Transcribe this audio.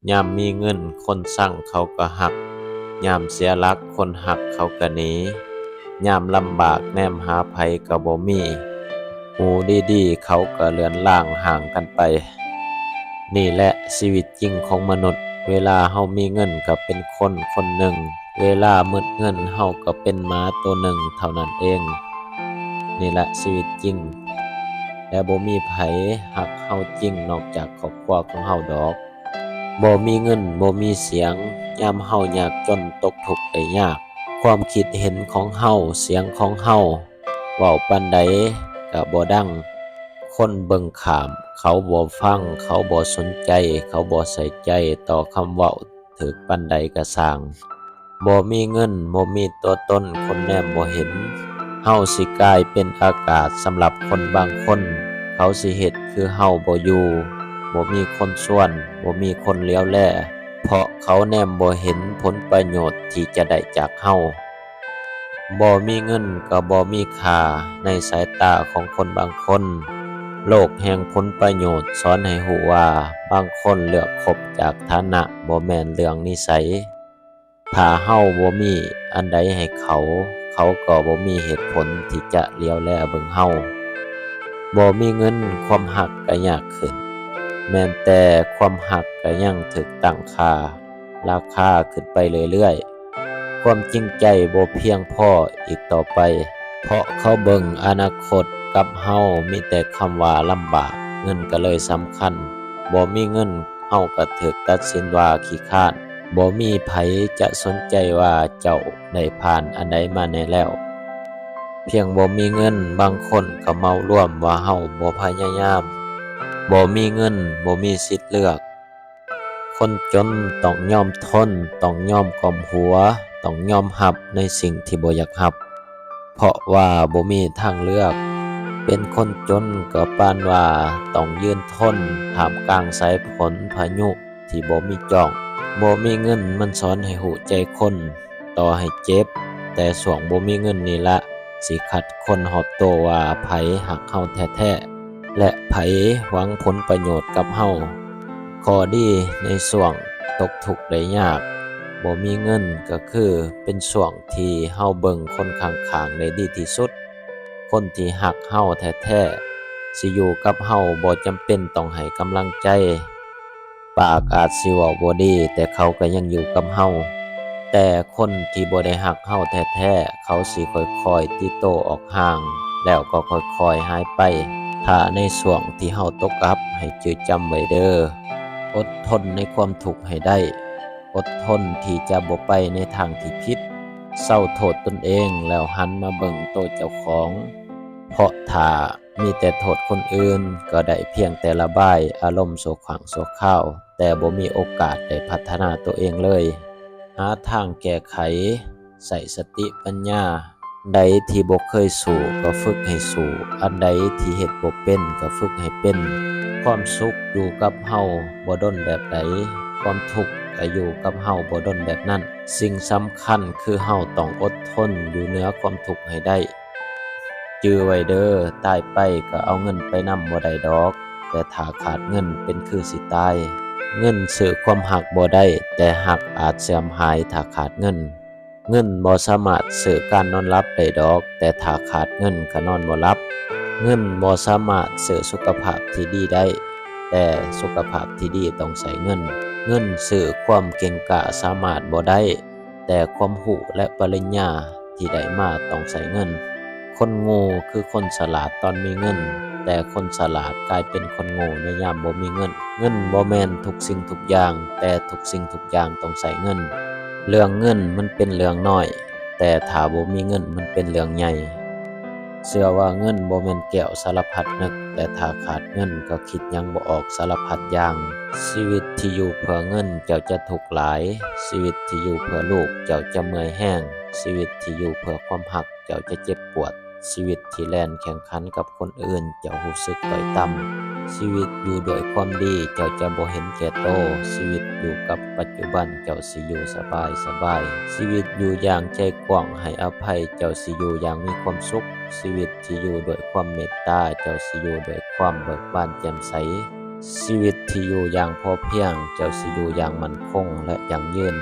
ຍາມມີເງິນຄົນຊັງເຂົາກໍຮັກ, ຍາມເສຍຫຼັກຄົນຮັກເຂົາກໍໜີ, ຍາມລຳບາກແນມຫາໃຜກໍບໍ່ມີ, ຜູ້ດີໆເຂົາກໍເລືອນລາງຫ່າງກັນໄປ. ນີ້ແຫຼະຊີວິດຈິງຂອງມະນຸດ, ເວລາເຮົາມີເງິນກໍເປັນຄົນຄົນໜຶ່ງ, ເວລາໝົດເງິນເຮົາກໍເປັນໝາໂຕໜຶ່ງເທົ່ານັ້ນເອງ. ນີ້ແຫຼະຊີວິດຈິງ ແລະບໍ່ມີໃຜຮັກເຮົາຈິງນອກຈາກຄອບຄົວຂອງເຮົາດອກ. ບໍ່ມີເງິນບໍ່ມີສຽງ, ຍາມເຮົາຍາກຈົນຕົກທຸກໄດ້ຍາກ, ຄວາມຄິດເຫັນຂອງເຮົາ, ສຽງຂອງເຮົາ ເວົ້າປານໃດກະບໍ່ດັງ. ຄົນເບິ່ງຂ້າມ, ເຂົາບໍ່ຟັງ, ເຂົາບໍ່ສົນໃຈ, ເຂົາບໍ່ໃສ່ໃຈຕໍ່ຄຳເວົ້າ, ຖືກປານໃດກະຊ່າງ. ບໍ່ມີເງິນ, ບໍ່ມີຕົວຕົນ, ຄົນແນມບໍ່ເຫັນ. ເຮົາຊິກາຍເປັນອາກາດສຳລັບຄົນບາງຄົນ. ເຂົາຊິເຮັດຄືເຮົາບໍ່ຢູ່, ບໍ່ມີຄົນຊວນ, ບໍ່ມີຄົນຫຼຽວແລ, ເພາະເຂົາແນມບໍ່ເຫັນຜົນປະໂຫຍດທີ່ຈະໄດ້ຈາກເຮົາ. ບໍ່ມີເງິນກໍບໍ່ມີຄ່າໃນສາຍຕາຂອງຄົນບາງຄົນ. ໂລກແຫ່ງຜົນປະໂຫຍດສອນໃຫ້ຮູ້ວ່າ ບາງຄົນເລືອກຄົບຈາກຖານະ, ບໍ່ແມ່ນເລື່ອງນິໄສ. ຖ້າເຮົາບໍ່ມີອັນໃດໃຫ້ເຂົາ, ເຂົາກໍບໍ່ມີເຫດຜົນທີ່ຈະຫຼຽວແລເບິ່ງເຮົາ. ບໍ່ມີເງິນ, ຄວາມຮັກກໍຍາກຂຶ້ນ. ແມ່ນແຕ່ຄວາມຮັກກໍຍັງຖືກຕັ້ງຄ່າ, ລາຄາຂຶ້ນໄປເລື້ອຍໆ. ຄວາມຈິງໃຈບໍ່ພຽງພໍອີກຕໍ່ໄປ, ເພາະເຂົາເບິ່ງອະນາຄົດກັບເຮົາມີແຕ່ຄຳວ່າລຳບາກ, ເງິນກໍເລີຍສຳຄັນ. ບໍ່ມີເງິນ, ເຮົາກໍຖືກຕັດສິນວ່າຂີ້ຄ້ານ. ບໍ່ມີໃຜຈະສົນໃຈວ່າເຈົ້າໄດ້ຜ່ານອັນໃດມາແດ່ແລ້ວ. ພຽງບໍ່ມີເງິນ, ບາງຄົນກໍເໝົາລວມວ່າເຮົາບໍ່ພະຍາຍາມ. ບໍ່ມີເງິນ, ບໍ່ມີສິດເລືອກ. ຄົນຈົນຕ້ອງຍອມທົນ, ຕ້ອງຍອມກ້ມຫົວ, ຕ້ອງຍອມຮັບໃນສິ່ງທີ່ບໍ່ຢາກຮັບ. ເພາະວ່າບໍ່ມີທາງເລືອກ. ເປັນຄົນຈົນກໍປານວ່າຕ້ອງຢືນທົນທ່າມກາງສາຍຝົນພາຍຸທີ່ບໍ່ມີຈອງ. ບໍ່ມີເງິນມັນສອນໃຫ້ຮູ້ໃຈຄົນ, ຕໍ່ໃຫ້ເຈັບ, ແຕ່ຊ່ວງບໍ່ມີເງິນນີ້ລະ ຊິຄັດຄົນຮອບໂຕວ່າໃຜຮັກເຮົາແທ້ໆ ແລະ ໃຜຫວັງຜົນປະໂຫຍດກັບເຮົາ. ຂໍ້ດີໃນຊ່ວງຕົກທຸກໄດ້ຍາກ, ບໍ່ມີເງິນກໍຄືເປັນຊ່ວງທີ່ເຮົາເບິ່ງຄົນຂ້າງໆໄດ້ດີທີ່ສຸດ. ຄົນທີ່ຮັກເຮົາແທ້ໆ ຊິຢູ່ກັບເຮົາ, ບໍ່ຈຳເປັນຕ້ອງໃຫ້ກຳລັງໃຈ. ປາກອາດຊິເວົ້າບໍ່ດີ, ແຕ່ເຂົາກໍຍັງຢູ່ກັບເຮົາ. ແຕ່ຄົນທີ່ບໍ່ໄດ້ຮັກເຮົາແທ້ໆ, ເຂົາຊິຄ່ອຍໆຕີໂຕອອກຫ່າງ, ແລ້ວກໍຄ່ອຍໆຫາຍໄປ. ຖ້າໃນຊ່ວງທີ່ເຮົາຕົກອັບ, ໃຫ້ຈື່ຈຳໄວ້ເດີ້, ອົດທົນໃນຄວາມທຸກໃຫ້ໄດ້, ອົດທົນທີ່ຈະບໍ່ໄປໃນທາງທີ່ຜິດ. ເຊົາໂທດຕົນເອງ, ແລ້ວຫັນມາເບິ່ງໂຕເຈົ້າຂອງ. ເພາະຖ້າ ມີແຕ່ໂທດຄົນອື່ນ, ກໍໄດ້ພຽງແຕ່ລະບາຍອາລົມຊົ່ວຄັ້ງຊົ່ວຄາວ, ແຕ່ບໍ່ມີໂອກາດໄດ້ພັດທະນາຕົວເອງເລີຍ. ຫາທາງແກ້ໄຂ, ໃຊ້ສະຕິປັນຍາ. ໃດທີ່ບໍ່ເຄີຍສູ້ກໍຝຶກໃຫ້ສູ້, ອັນໃດທີ່ເຮັດບໍ່ເປັນກໍຝຶກໃຫ້ເປັນ. ຄວາມສຸກຢູ່ກັບເຮົາບໍ່ດົນແບບໃດ, ຄວາມທຸກກໍຢູ່ກັບເຮົາບໍ່ດົນແບບນັ້ນ. ສິ່ງສຳຄັນຄືເຮົາຕ້ອງອົດທົນຢູ່ເໜືອຄວາມທຸກໃຫ້ໄດ້. ຈື່ໄວ້ເດີ້, ຕາຍໄປກໍເອົາເງິນໄປນຳບໍ່ໄດ້ດອກ, ແຕ່ຖ້າຂາດເງິນເປັນຄືຊິຕາຍ. ເງິນຊື້ຄວາມຮັກບໍ່ໄດ້, ແຕ່ຮັກອາດເສື່ອມຫາຍຖ້າຂາດເງິນ. ເງິນບໍ່ສາມາດຊື້ການນອນຫຼັບໄດ້ດອກ, ແຕ່ຖ້າຂາດເງິນກໍນອນບໍ່ຫຼັບ. ເງິນບໍ່ສາມາດຊື້ສຸຂະພາບທີ່ດີໄດ້, ແຕ່ສຸຂະພາບທີ່ດີຕ້ອງໃຊ້ເງິນ. ເງິນຊື້ຄວາມເກັ່ງກ້າສາມາດບໍ່ໄດ້, ແຕ່ຄວາມຮູ້ ແລະ ປະລິນຍາທີ່ໄດ້ມາຕ້ອງໃຊ້ເງິນ. ຄົນໂງ່ຄືຄົນສະຫຼາດຕອນມີເງິນ, ແຕ່ຄົນສະຫຼາດກາຍເປັນຄົນໂງ່ໃນຍາມບໍ່ມີເງິນ. ເງິນບໍ່ແມ່ນທຸກສິ່ງທຸກຢ່າງ, ແຕ່ທຸກສິ່ງທຸກຢ່າງຕ້ອງໃຊ້ເງິນ. ເລື່ອງເງິນມັນເປັນເລື່ອງນ້ອຍ, ແຕ່ຖ້າບໍ່ມີເງິນມັນເປັນເລື່ອງໃຫຍ່. ເຊື່ອວ່າເງິນບໍ່ແມ່ນແກ້ວສາລະພັດນຶກ, ແຕ່ຖ້າຂາດເງິນກໍຄິດຫຍັງບໍ່ອອກສາລະພັດຢ່າງ. ຊີວິດທີ່ຢູ່ເພື່ອເງິນເຈົ້າຈະທຸກຫຼາຍ, ຊີວິດທີ່ຢູ່ເພື່ອລູກເຈົ້າຈະເມື່ອຍແຮງ, ຊີວິດທີ່ຢູ່ເພື່ອຄວາມຮັກເຈົ້າຈະເຈັບປວດ, ຊີວິດທີ່ແລ່ນແຂ່ງຂັນກັບຄົນອື່ນເຈົ້າຮູ້ສຶກດ້ອຍຕ່ຳ. ຊີວິດຢູ່ດ້ວຍຄວາມດີເຈົ້າຈະບໍ່ເຫັນແກ່ໂຕ, ຊີວິດຢູ່ກັບປັດຈຸບັນເຈົ້າຊິຢູ່ສະບາຍສະບາຍ. ຊີວິດຢູ່ຢ່າງໃຈກວ້າງໃຫ້ອະໄພເຈົ້າຊິຢູ່ຢ່າງມີຄວາມສຸກ. ຊີວິດທີ່ຢູ່ດ້ວຍຄວາມເມດຕາ ເຈົ້າຊິຢູ່ດ້ວຍຄວາມເບີກບານແຈ່ມໃສ. ຊີວິດທີ່ຢູ່ຢ່າງພໍພຽງ ເຈົ້າຊິຢູ່ຢ່າງໝັ້ນຄົງ ແລະ ຢັ້ງຢືນ.